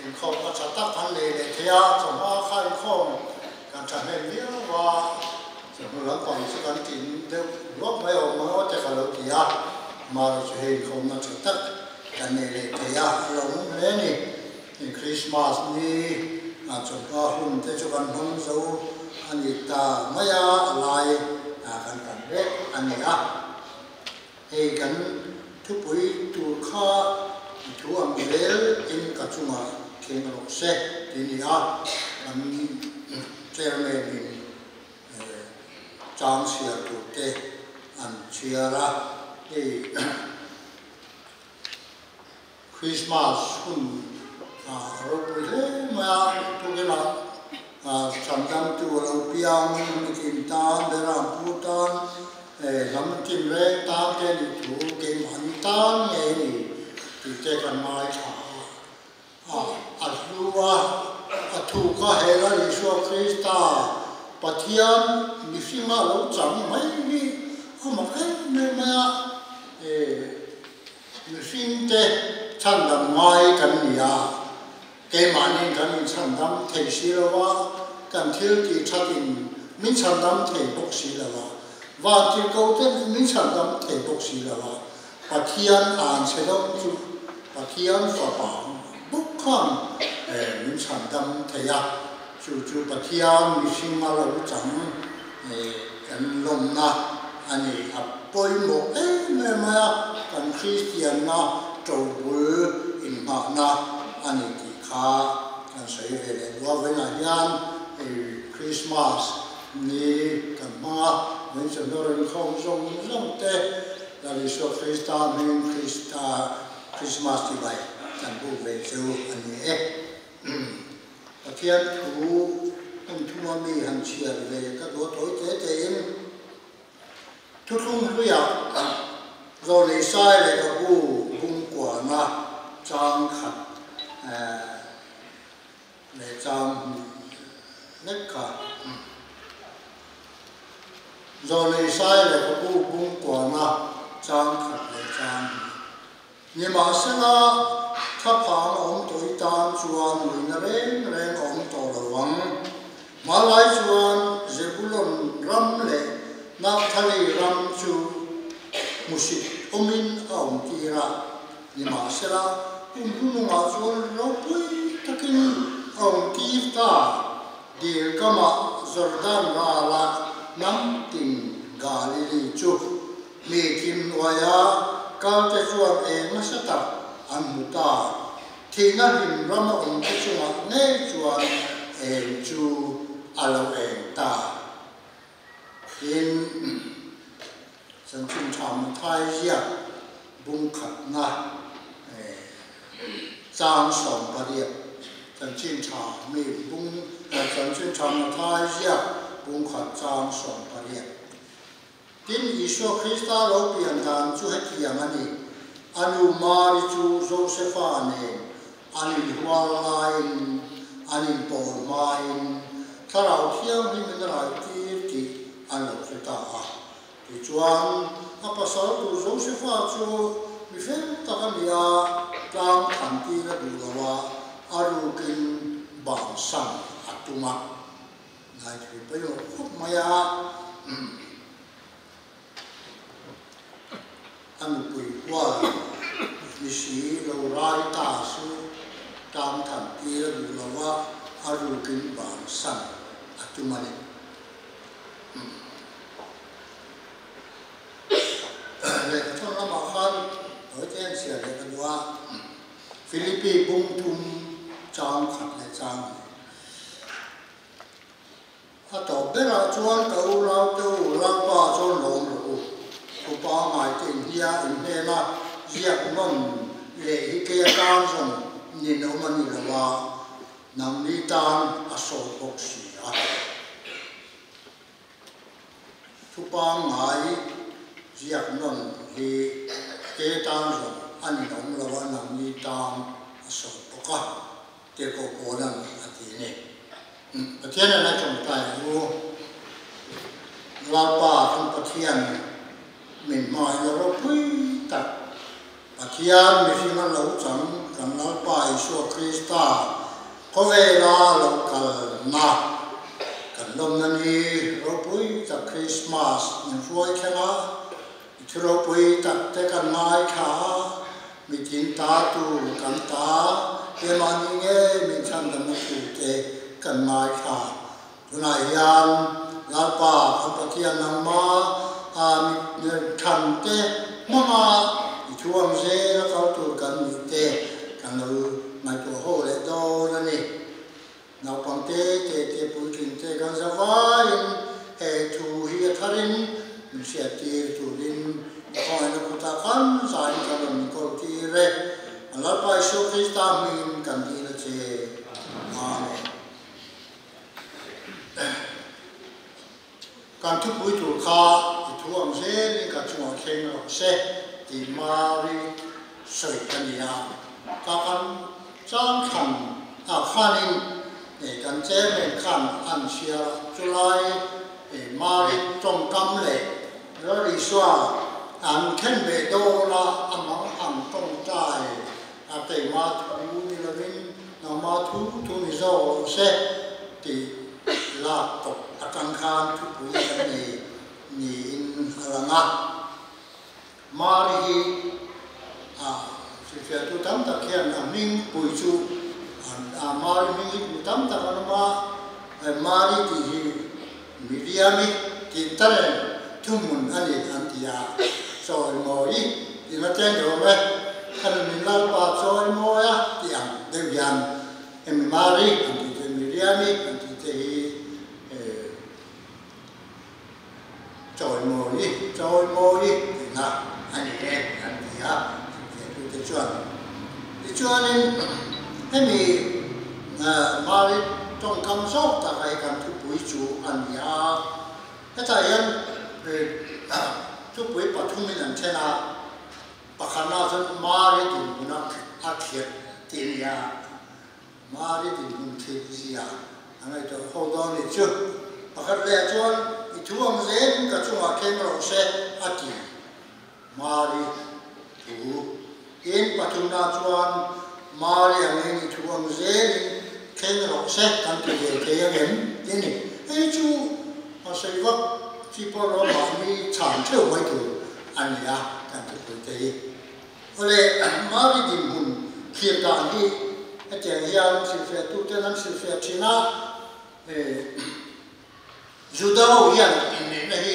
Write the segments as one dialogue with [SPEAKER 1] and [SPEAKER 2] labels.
[SPEAKER 1] Inkhawmna tha tak kan nei leh thei a, chawhma kha inkhawm kan tha hnem viau a, chawhnu lampang chu kan tin deuh ruak mai awm maw te ka lo ti a, amaherawh chu hei inkhawmna tha tak kan nei leh thei a, a lo awm hle a ni. Krismas ni chawhma hun te chu kan hmang zo a ni ta mai a, a lai kan kan vek a ni a. Hei kan thupui tur kha i thu ang zel in ka chungah thleng rawh se ti ni a, kan chairman in chang chhiar tur te an chhiar a, hei Christmas hun a ropui hle mai a, tukinah chhandamtu a lo piang mitin tan, Berangpur tan, hnam tin reng tan te nih thu keimahni tan ngei a ni tih te kan ngaithla a, a hlu a, a thuk a hel a Isua Krista Pathian mihringa lo chang mai hi a mak em em mai a. Mihringte chhandam ngai kan ni a, keimahniin kan inchhandam thei si lo a, kan thil tih thatin min chhandam thei bawk si lo a, vantirhkohten min chhandam thei bawk si lo a, Pathian an che dawng chu Pathian Fapa bawk khan min chhandam thei a, chu chu Pathian mihring a lo chang kan lawmna a ni. A pawimawh em em mai a, kan Kristianna ṭobul inngahna a ni tih kha kan sawi ve leh duh a. Vawiinah hian hei Krismas ni kan hmang a, vawiin chawhnu rinkhawm zawng zawng te Lal Isua Krista hmingin Krista Krismas chibai kan buk ve chu a ni e. Pathian thu hmun thuma mi han chhiar ve ka duh a tawi te tein Thuthlung hluiah Zawlei Sai leh ka bu bungkuana chang khat leh chang hnih lek kha. Zawlei Sai leh ka bu bungkuana chang khat leh chang hnih. Nimahsela, thlaphang a awm tawh i tan chuan nuihna reng reng a awm tawh lo ang. Hmalai chuan Zebulon ram leh Naphtali ram chu hmusit awmin a awm tir a, nimahsela kum hnunungah chuan ropui takin a awm tir ta. Dil kamah Jordan ralah hnam tin Galili chu Mi thim hnuaia kalte chuan eng nasa tak an hmu ta. Thihna hlim rama awmte chungah ngei chuan eng chu a lo eng ta. Tin, chanchin tha Mathai ziak bungkhatna chang 18, chanchin tha mi bung chanchin tha Mathai ziak bungkhat chang 18. Tin, Isua Krista lo pian dan chu hetiang a ni, A nu Mari chu Josefa nen an inhual laiin, an inpawl hmain, Thlarau Thianghlim in a raitir tih an lo hre ta a. Tichuan, a pasal tur Josefa chu mi fel tak a ni a, tlang thantir a duh lo a, a rukin bansan a tum a. Ngaithei pawimawh khawp mai a, a nupui hual ni si lo rai ta chu tang than tir a duh lo a, a rukin bansan a tum a ni. Lehkhathawn lamah khan tawite an chhiar leh ka duh a, Philippi bungthum chang khat leh chang hnih. A tawp berah chuan ka uraute u Lalpa chuan lawm rawh u. Upa ngaite inhnia inhnena ziak nawn leh hi kei atan zawng ninawm a ni lo a, nangni tan a sawt bawk si a. Thu pangngai ziak nawn hi kei atan zawng a ninawm lo a, nangni tan a sawt bawk a. Tirhkoh Paula'n a ti a ni. Pathian a la tawngtai ang u. Lalpa kan Pathian min hmangaihna ropui tak, Pathian mihring a lo chang kan Lalpa Isua Krista khawvela lo kalna kan lawmna ni ropui tak Krismas min hruai thleng a, i thu ropui tak te kan ngaithla a, mitin ta tur kan ta, keimahni nge min chhandamna tur te kan ngaithla. Tunah hian Lalpa kan Pathian nangma a mit than te hmanga i thu ang zel a kal tur kan nih te kan lo ngaihtuah ho leh dawn a ni. Naupang te te te puitling te kan za vaiin he thu hi a tharin min hriattir turin i khawngaihna kutah kan zain kan rawn inkawl tir e. An Lalpa Isua Krista hmingin kan dil a che. Amen. Kan thupui tur kha i thu ang zelin ka chungah thleng rawh se tih Mari sawi ka ni a. Ka kan chang thlan ah khanin kan chairman khan an chhiar a, chulai Mari tawngkam leh Lal Isua an khen ve dawn a, a mang ang tawngtai a keima thu ni lovin nangma thu thu ni zawk rawh se tih lak tawp atang khan thupui kan nei niin a lang a. Mari hi a hrilhfiahtu tam tak hian a hming pui chu a Mari hming hi mi tam tak an awm a, Mari tih hi Miriami tih ta reng thuhmun a ni an ti a, chawimawi tih na tlem deuh awm e, ka nun in Lalpa chawimawi a tih ang deuh hian hemi Mari an tih te Miriami an tih te hi chawimawi chawimawi tih na a ni e an ti a, zirtirtute chuan. Tichuanin hemi Mari tawngkam zawk taka hi kan thupui chu a ni a, hetah hian thupui pathumin an then a, pakhatna chuan Mari dinhmun a thliah tih a ni a, Mari dinhmun thil zia a ngaihtuah ho dawn nih chu. Pakhat leh chuan i thu ang zelin ka chungah thleng rawh se a ti. Mari thu. Tin, pathumna chuan Mari angin i thu ang zelin thleng rawh se kan ti ve thei ang em? Ti a ni. Hei chu a sawi vak chi pawh lo mahni chhan theuh mai tur a ni a kan ti pui thei hi. Awle, Mari dinhmun thlir dan hi hetiang hian hrilhfiahtuten an hrilhfiah thin a, Juda ho hian inneihna hi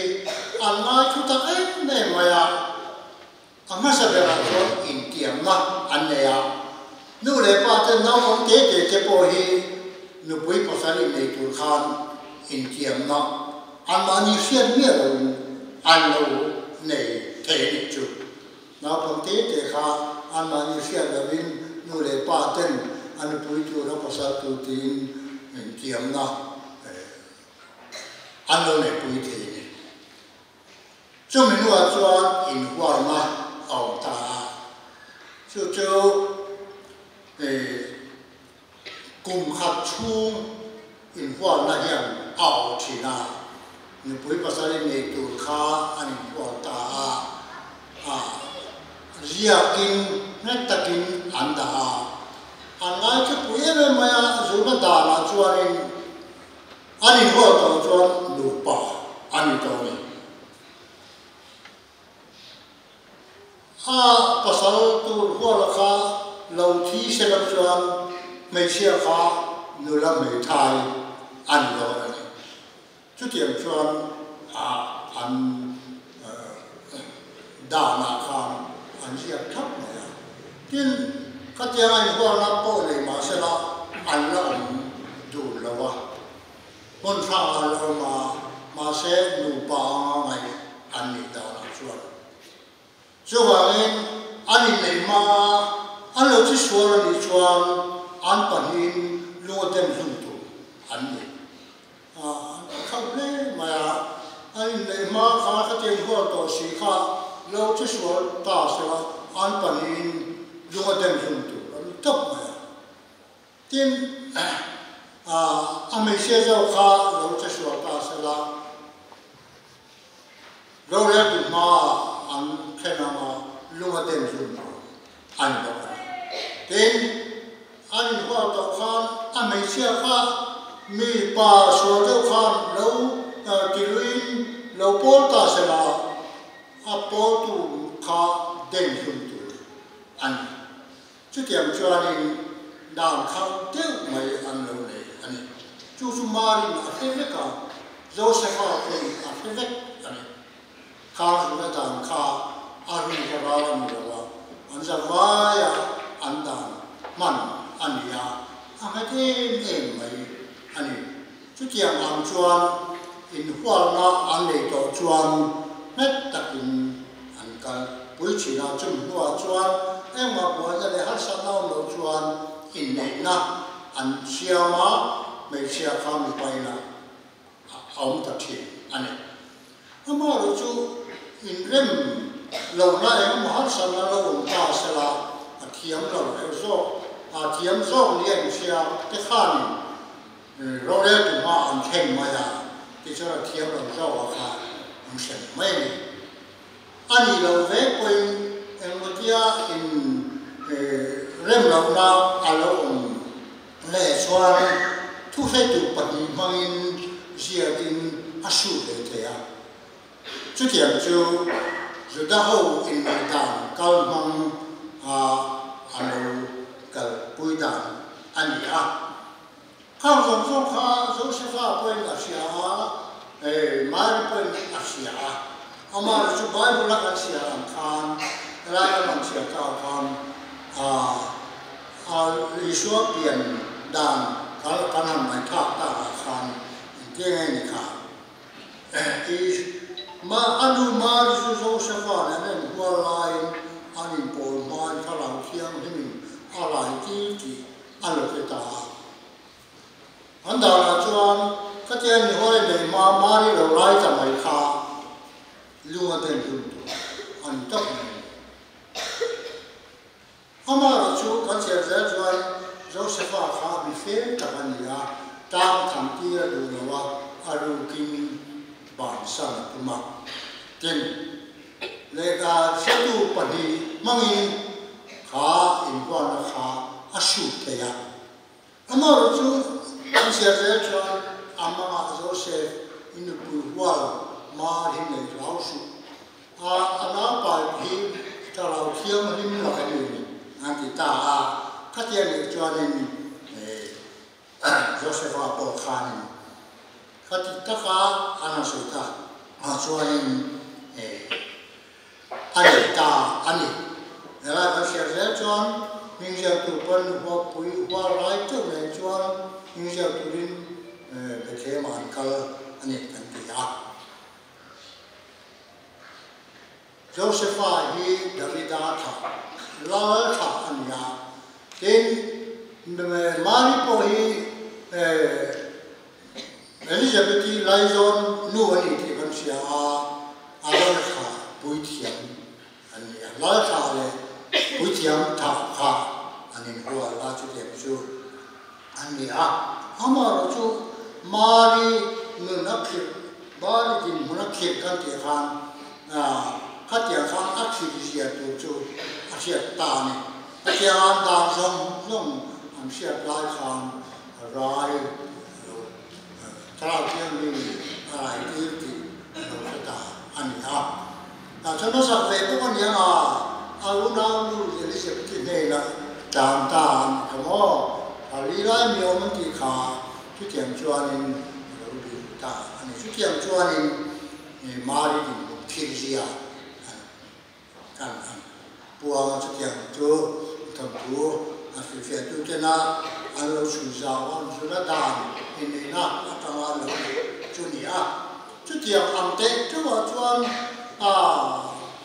[SPEAKER 1] an ngai thu tak em em mai a, a hmasa berah chuan intiamna an nei a. Nu leh pa te naupang te te te pawh hi nupui pasal innei tur khan intiamna anmahni hriat miah loin an lo nei thei a nih chu. Naupang te te kha anmahni hriat loin nu leh pa ten a nupui tur a pasal tur tiin intiamna an lo neihpui thei a ni. Chumi hnuah chuan inhualna a awm ta a, chu chu kum khat chhung inhualna hian a awh thin a, nupui pasal innei tur kha an inhual ta a, a ziakin nghet takin an dah a, an ngaithupui em em mai a, zurna danah chuanin An inhual tawh chuan nupa a ni tawh a ni. A pasal tur huala kha lo thi se lo chuan hmeichhia kha nula hmeithai a ni dawn a ni. Chutiang chuan a an danah khan an ziak thlap mai a. Tin, khatianga inhualna pawh nei mah sela an la awm dun lo a, hmun hrangah an la awm a, mahse nupa anga ngaih an nih danah chuan. Chuvangin an inneih hma an lo chi sual a nih chuan an pahnihin lung a dem hlum tur an ni. An khalh hle mai a, an inneih hma kha khatiang hual tawh si kha lo che sual ta sela an pahnihin lung a dem hlum tur an ni tawp mai a. Tin, a hmeichhia zawk kha lo che sual ta sela rorel tu hmaah an thlen anga lung a dem hlum tur a ni bawk a ni. Tin. An inhual tawh khan a hmeichhia kha mi pa sual deuh khan lo ti luiin lo pawl ta se la, a pawltu kha den hlum tur a ni. Chutiang chuanin dan khauh deuh mai an lo nei a ni. Chu chu Marin a hre vek a, Josepha pawhin a hre vek a ni. Kha zuna dan kha a rin ka ral a ni lo a, an za vaia an dan hman a ni a, a nghet em em mai a ni. Chutiang ang chuan inhualna an nei tawh chuan nghet takin an kal pui thin a, chumi hnuah chuan engmah buaina leh harsatna awm loh chuan inneihna an siam a, hmeichhia kha mipa inah a awm ta thin a ni. Amaherawh chu inrem lohna engemaw harsatna lo awm ta sela a thiam lo er zawk, a thiam zawk ni a inhria te khanin roreltu hma an thleng mai a, tichuan a thiam lo zawkah kha an hrem mai a ni. A nih loh ve pawhin engmawtia in rem lohna a lo awm leh chuan thuhretu pahnih hmangin ziakin a hrut leh thei a. Chutiang chu Juda ho inneih dan kal hmang a a lo kalpui dan a ni a. Khang zawng zawng kha Josefa pawhin a hria a, Mary pawhin a hria a. Amah chu Bible a kan chhiar ang khan, helai kan rawn chhiar ta ah khan Isua pian dan kan han ngaihthlak tak ah khan engtia nge ni kha? A nu Mary chu Josefa nen an inhual laiin an inpawl hmain Thlarau Thianghlimin a rai tir tih a lo hre ta a. An danah chuan khatia Nihawi nei hma Mari lo lai ta mai kha lung a den hlum tur a ni tak mai. Amaherawh chu kan chhiar zel chuan Josepha kha mi fel tak a ni a, tang tham tir a duh lo a, a rukin bansan a tum a. Tin, Lehkha hriatu pahnih hmangin kha inhualna kha a hrut thei a. Amaherawh chu an chhiar zel chuan a hmangah Joseph i nupui hual mar hi nei hlau suh a, a naupai hi Thlarau Thianghlim lak a ni an ti ta a. Khatiang nih chuanin Josepha pawh khanin Khati taka an han sawi ta ah chuanin a nei ta a ni. Helai kan hriat zel chuan hming ziaktu pawn huapui hual rai teuh nen chuan hming ziak turin Bethlehem-ah an kal a ni kan ti a. Josepha hi Davida thlah, lal thlah a ni a. Tin, Mari pawh hi Elizabeth-i laizawn nu a ni tih kan hria a, Arona thlah puithiam a ni a. Lal thlah leh puithiam thlah kha an inhual a, chutiang chu a ni a. Amaherawhchu chu Mari nun a khirh, Mari dinhmun a khirh kan tih khan khatiang khan a khirh zia tur chu a hriat ta a ni. Khatiang an dan zawng zawng an hriat lai khan rai lo thlarau thianghlim a rai tir tih a lo hre ta a ni a. Tah chuan a zak ve bawk a ni ang a, a unau nu Elizabeth-i hnenah tlan ta a ni kha maw? Thla li lai mi awm an tih kha chutiang chuanin a lo dil ta a ni. Chutiang chuanin Mari dinhmun thilzia kan han puang a, chutiang chu thawnthu a hrilhfiahtu tena an lo chhui zau a, an zuna dan inneihna atanga lo neih chu ni a. Chutiang ang teh teuhah chuan a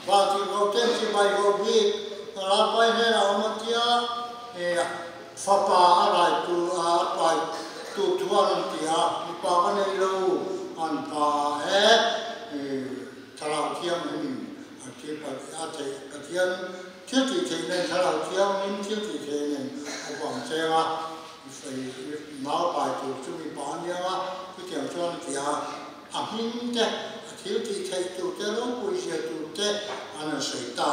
[SPEAKER 1] vantirhkoh ten chibai ho bik Lalpai hnenah awm an ti a, fapa a rai tur a pai tur chuan an ti a, mipa ka nei lo an pa e, Thlarau Thianghlimin a thil a theih Pathian thil tih theih nen Thlarau Thianghlim thil tih theih nen a vang cheng a, nau pai tur chu mipa a nia a, chutiang chuan a ti a, a hming te, a thil tih theih tur te, ropui zia tur te an rawn sawi ta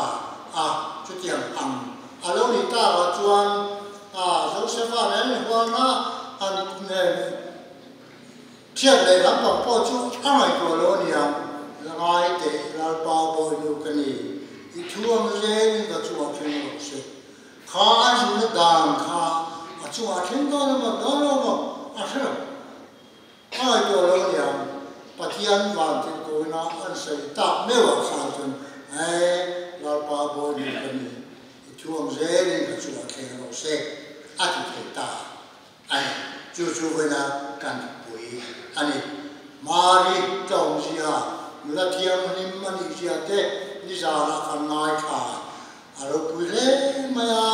[SPEAKER 1] a, chutiang ang a lo nih takah chuan a Joseph-a. Chhiat leh lampang pawh chu a ngaihtuah lo a niang, la ngai teh Lalpa Bawinu ka ni, i thu ang zelin ka chungah thleng rawh se. Kha a zuna dan kha a chungah thleng dawn emaw dawn lo emaw a hre lo. A ngaihtuah lo aniang, Pathian van tirhkohina an sawi tak meuh ah khan chuan, Ae, Lalpa Bawinu ka ni, i thu ang zelin ka chungah thleng rawh se, a ti thei ta a ni. Chu chu vawiina kan thupui a ni. Mari tlawmzia, nula thianghlim a nihzia te nizanah kan ngaithla. A ropui hle mai a,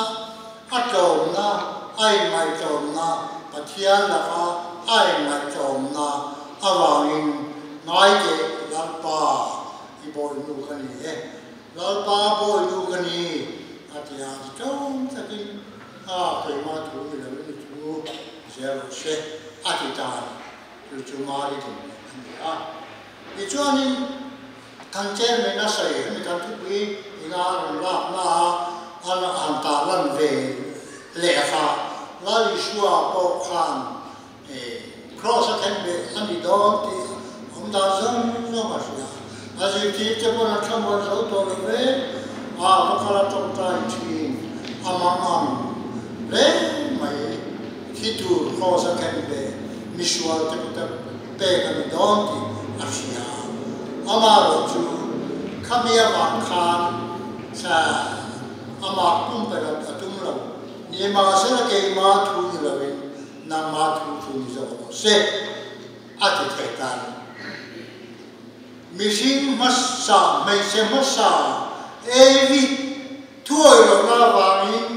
[SPEAKER 1] a tlawmna, a inngaihtlawmna, Pathian laka a inngaihtlawmna avangin ngai teh Lalpa i bawihnu ka ni e, Lalpa bawihnu ka ni a ti a, ti tlawm takin a keimah thu ni loin i thu zel rawh se a ti ta a ni. Chu chu Mari dinhmun a ni a. Tichuanin. Kan chairman a sawi hemi kan thupui ina a rawn lak na a, an han tah lan ve leh kha Lal Isua pawh khan Kraws a khen ve a ni dawn tih awm dan zawng zawng a hria. A zirtir te pawn an thlamuan zo tawh lo ve, a va kal a tawngtai thin a mang ang hle mai thi tur Kraws a khen ve misual te kuta pek a ni dawn tih a hria. Amaherawh chu khami avang khan amah pumpelh a tum lo. Nimahsela keimah thu ni loin nangmah thu chu ni zawk rawh se, a ti thei ta a ni. Mihring hmasa, hmeichhe hmasa Evi thuawih lohna avangin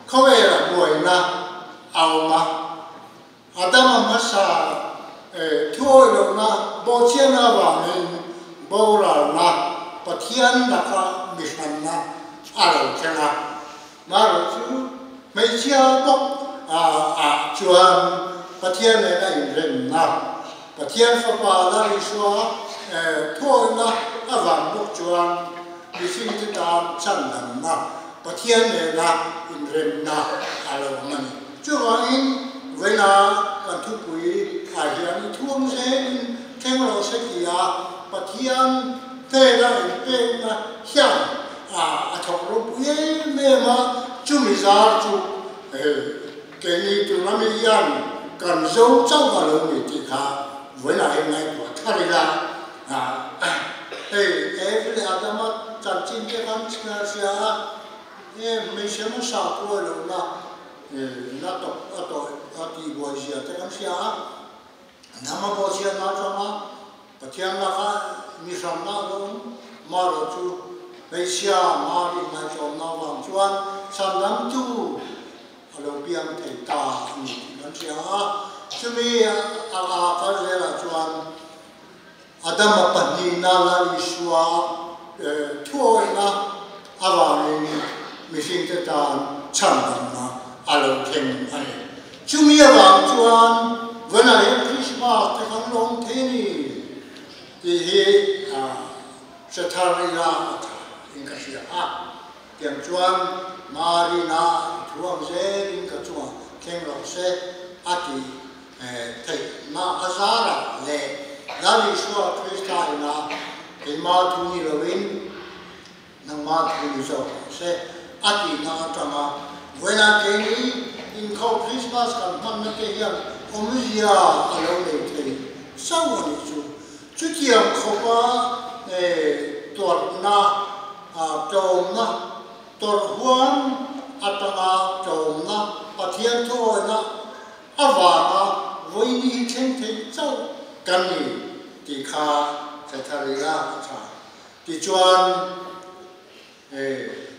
[SPEAKER 1] khawvela buaina a awm a. Adama hmasa thuawih lohna bawhchhiatna avangin boralna Pathian laka mihranna a lo thleng a. Marawh chu hmeichhia bawk ah chuan Pathian nen a inremna, Pathian Fapa Lal Isua thuawihna avang bawk chuan mihringte tan chhandamna, Pathian nena inremna a lo awm a ni. Chuvangin, vawiina kan thupui ah hian i thuam zelin thleng rawh se tia Pathian hnena inpekna hian a thawk ropui em em a, chumi zar chu keini tuna mi hian kan zo chauh a lo ni tih kha vawiinah hian ngaihtuah thar ila. Hei Eve leh Adama chanchin te khan chhiar sia a, hmeichhe hmasa pawh lohna Na tawp a tawh a tih buai zia te kan hria a, hnam a bawhchhiatna atanga Pathian laka mi hranna a lo awm marawh chu hmeichhia Mari ngaihtlawmna avang chuan chhandamtu a lo piang thei ta a ni tih kan hria a, chumi a kal zelah chuan Adama pahnihna Lal Isua thuawihna avangin mihringte tan chhandamna a lo thleng a ni. Chumi avang chuan Vana hian Krismas te kan lawm thei a ni tih hi hre thar ila a tha in ka hria a. Tiang chuan Marina i thu ang zelin ka chungah thleng rawh se a ti Theihna a zarah leh Lal Isua Krista ina keimah thu ni loin nangmah thu ni zawk rawh se a tihna atanga vawiinah keini inkhawh Krismas kan hmanna te hian awmzia a lo nei thei chauh a nih chu. Chutiang khawpa tuarna, tlawmna, tawrh huam atanga tlawmna, Pathian thuawihna Avanga vawiini hi thleng thei chauh kan ni tih kha hre thar ila a tha. Tichuan,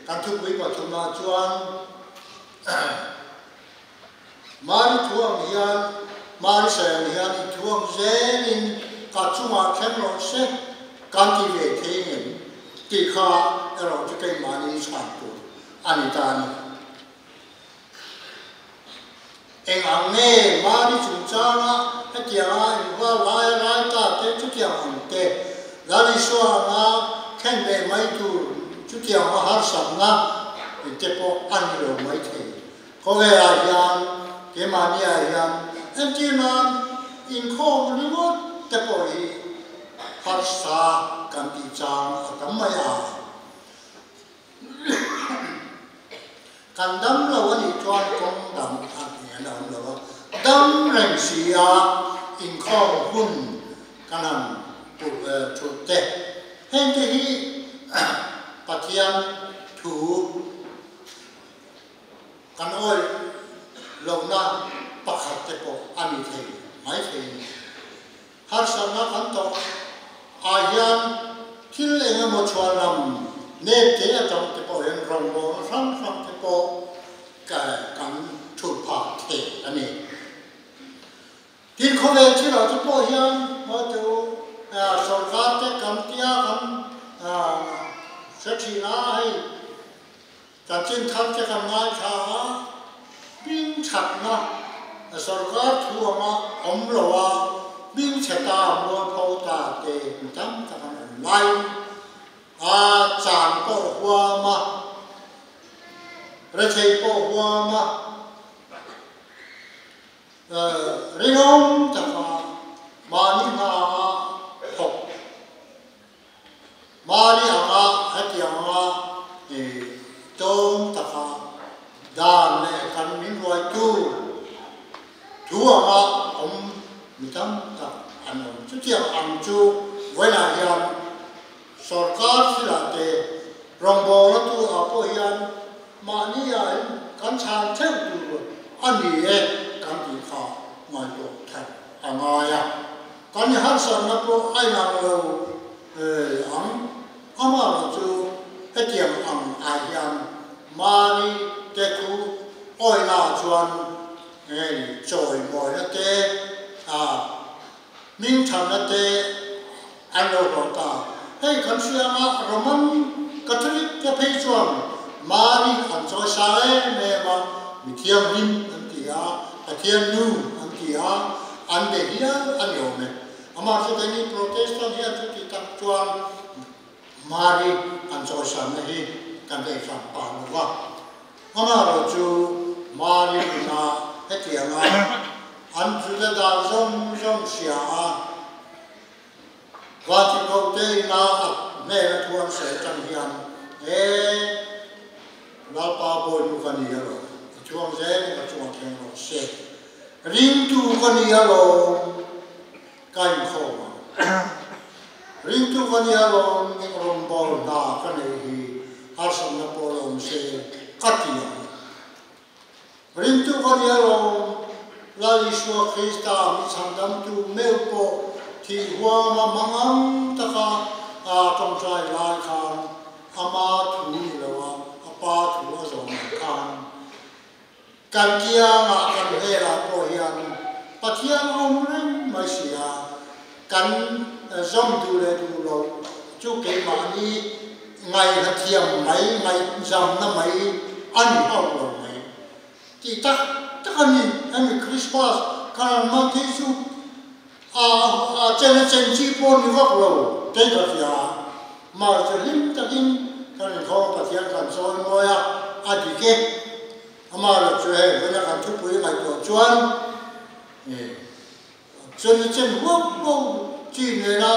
[SPEAKER 1] kan thupui pathumah chuan Mari thu ang hian, Mari sawi ang hian i thu ang zelin ka chungah thleng rawh se kan ti ve thei ngem tih kha erawh chu keimahni chhan tur a ni ta a ni. Eng ang nge Mari chungchanga hetianga inrual lai a rai ta te chutiang ang te, Lal Isua anga khen ve mai tur chutiang a harsatna te pawh a ni lo mai thei. Khawvelah hian keimahniah hian Entirnan, inkhawm ringawt te pawh hi harsa kan tih chang a tam mai a. Kan dam lo a nih chuan kawng dang a tih an awm lo a, dam reng si a inkhawm hun kan han thulh te. Hengte hi Pathian thu kan awih lohna pakhat te pawh a ni thei mai thei a ni. Harsatna kan tawh ah hian thil eng emaw chhuah lam nep te atang te pawh hian rawngbawlna hrang hrang te pawh kan thulh phah thei a ni. Tin, khawvel thil ah te pawh hian maw te u sorkar te kan tia kan hre thin a, hei chanchin thar te kan ngaithla a, bing thatna sorkar thu anga awm lo a, bing chhe ta mualpho ta te mi tam tak an awm laiin a chan pawh huam a, rethei pawh huam a. Rinawm taka mahni hna anga thawk, mahni anga hetiang anga tlawm taka dan leh kan min ruaitu thu anga awm mi tam tak an awm. Chutiang ang chu vawiinah hian sorkar thilah te rawngbawlna tu ah pawh hian Mahni ah in kan chhan theuh tur a ni e kan tih kha ngaihtuah that a ngai a. Kan i harsatna pawh a inang lo ang. Amaherawh chu hetiang ang ah hian mahni te thu awihna ah chuan heng chawimawina te hmingthanna te an lo hlawh ta. Hei kan hria anga Roman Catholic te phei chuan Mari an chawi sang em em a, mi thianghlim an ti a, Pathian nu an ti a, an be hial a ni awm e. Amah chu keini Protestant hian chuti tak chuan Mari an chawi sanna hi kan ei hran pah lo va. Amaherawh chu Mari nuna hetianga an Juda dan zawng zawng hria a, Vantikote ina a hnena thu an sawi atang hian, He Lalpa bawi nu ka ni alawm, i chuang zel in ka chungah thleng rawh se. Ringtu ka ni alawm, ka inkhawm ang. Ringtu ka ni alawm, rawngbâwl hna ka neih hi harsatna pawh la awm se ka ti ang. Ringtu ka ni alawm, Lal Isua Krista mi chhandamtu meuh pawh thih huama mangang taka a tawngtai lai khan ama thu ni loa a Pa thu a zawm ang khan Kan kiangah kan velah pawh hian Pathian a awm reng mai si a, kan zawm duh leh duh loh chu keimahni ngaihna thiam mai, ngaihzamna mai a ni hauh lo mai. Tih tak tak a ni, hemi Christmas kan han hman thei chu a chen a chen chi pawh ni vak lo kei ka hria a, mahse hlim takin kan inkhawm Pathian kan chawi mawi a, a dik e. Amaherawh chu hei vawiina kan thupui ngaihtuah chuan chen a chen huau huau chi nena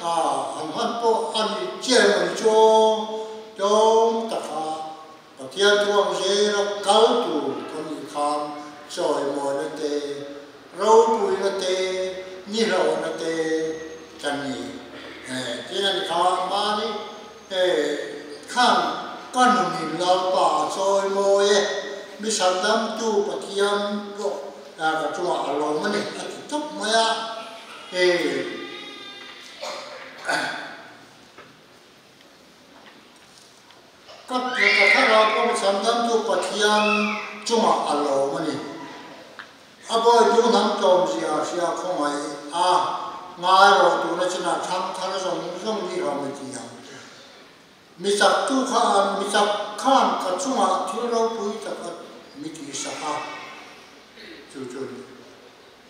[SPEAKER 1] han hman pawh a ni chiah emaw ni chu tlawm taka Pathian thuang zela kal tur kan nih khan chawimawina te, ropuina te, nihlawhna te kan ni. Tin a ni kha mahni khan ka nunin Lalpa a chawimawi e, mi sandamtu Pathian pawh ka chungah a lawm a ni a ti tawp mai a. Ka ka thlarau pawh mi chhandamtu Pathian chungah a lawm a ni. A bawitu hnam tlawmzia hria khawngaih a ngai rawh tuna chinah thlang thar zawng zawng ni rawh mi ti ang. Mi chaktu khan mi chak khan ka chungah thil ropui tak a mi tihsak a, chu chu a ni.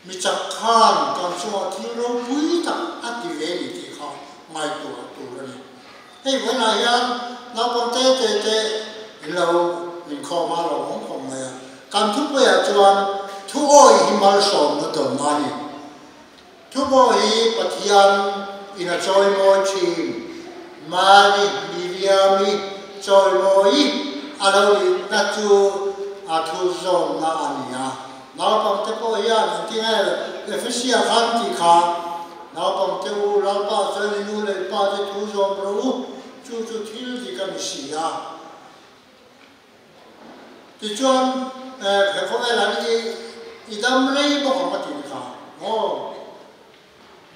[SPEAKER 1] Mi chak khan kan chungah thil ropui tak a ti ve ni tih kha ngaihtuah tur a ni. Hei vawiinah hian naupang te te te in lo inkhawm a, lo awm khawp mai a. Kan thupuiah chuan Thu awih hi malsawmna dawn a ni. Thu pawh hi Pathian in a chawimawi thin. Mari Miriami chawimawi a lo nihna chu a thu zawmna a ni a. Naupangte pawh hian engtin nge Ephesia khan tih kha, Naupangte u, Lalpa chuan i nu leh i pa te thu zawm rawh u, chu chu thil dik a ni si a. Tichuan, he khawvel an i i dam rei bawk ang a tih kha maw?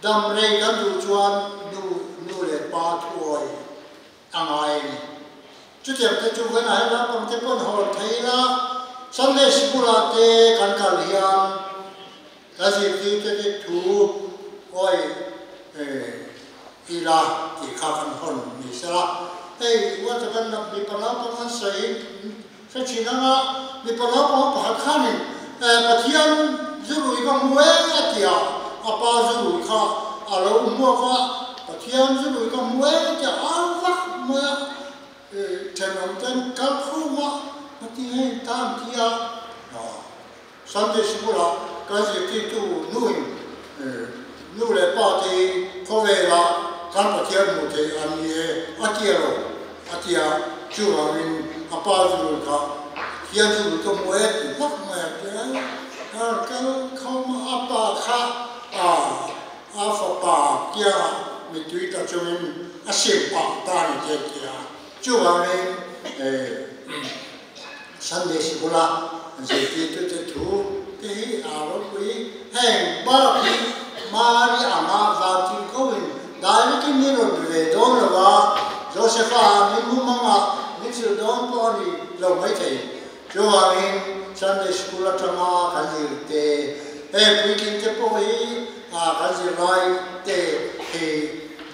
[SPEAKER 1] Dam rei kan duh chuan nu nu leh pa thuawi a ngai a ni. Chutiang te chu vawiinah hian naupang te pawn hawn thei ila, Sunday School ah te kan kal hian Ka zirtirte te thu awi ila tih kha kan hawn ni sela. Hei uata kan mipa naupang an sawi hre thin anga mipa naupang pakhat khanin Pathian zurui ka hmu e a ti a, a pa zurui kha a lo hmuak a, Pathian zurui ka hmu e ti a au vak mai a, thenawm ten kal khum a, Pathian hei tan ti a. Sunday School-ah kan zirtirtu nuin nu leh pa te hi khawvelah kan Pathian hmuh theih an ni e a ti a lo a ti a, chuvangin a pa zurui kha Pathian zurui ka hmu e ti vak mai a ti a, kal khawm a pa kha a fapa kiangah mittui tla chungin a sim pah ta a ni te a ti a, chuvangin Sunday sikula zirtirtute thu te hi a ropui. Heng bak hi Mari anga vantin koin direct-in min rawn be ve dawn lo a, Josepha min hmu mangah min zir dawn pawh a ni lo maithei. Chuvangin Sunday School atanga kan zir te, heng puitling te pawh hi kan zirlai te hi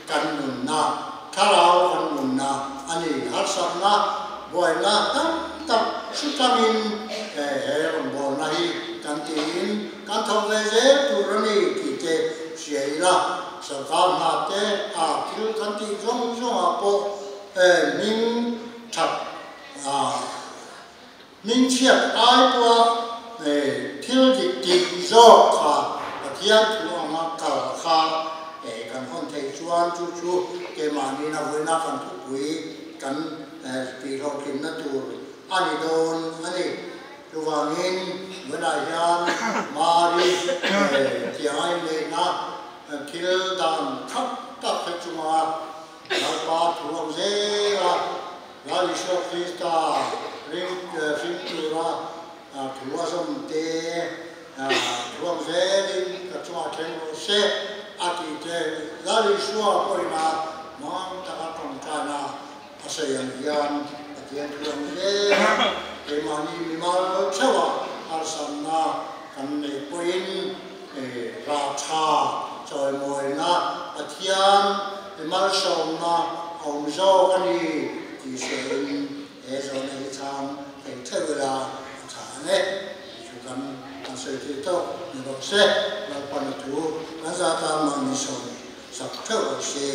[SPEAKER 1] kan nunna, thlarau kan nunna a ni. Harsatna, buaina tam tak hritangin he rawngbawlna hi kan tiin kan thawk ve zel tur a ni tih te hria ila, sorkar hna te a thil kan tih zawng zawngah pawh hming that hming chhiat ai pawha thil dik tih zawk kha Pathian thu anga kal kha kan hawn theih chuan chu chu keimahniin a vawiina kan thupui kan tihhlawhtlinna tur a ni dawn a ni. Chuvangin vawiinah hian Mari tianga inneihna thil dan thap tak hre chunga Lalpa thu ang zela Lal Isua Krista ring hring tura thu a zawm te, thu ang zelin ka chungah thleng rawh se a tih te, Lal Isua pawhin a hmang taka tawngtaina a sawi ang hian Pathian thu ang zela keimahni mimal theuha harsatna kan neih pawhin rah tha chawimawina Pathian malsawmna a awm zawk a ni tih hriain he zawhna hi chhang thei theuh ila a tha ang e tih chu kan han sawi thei tawk ni bawk se. Lalpan a thu kan zah tan mahni sawm sak theuh rawh se.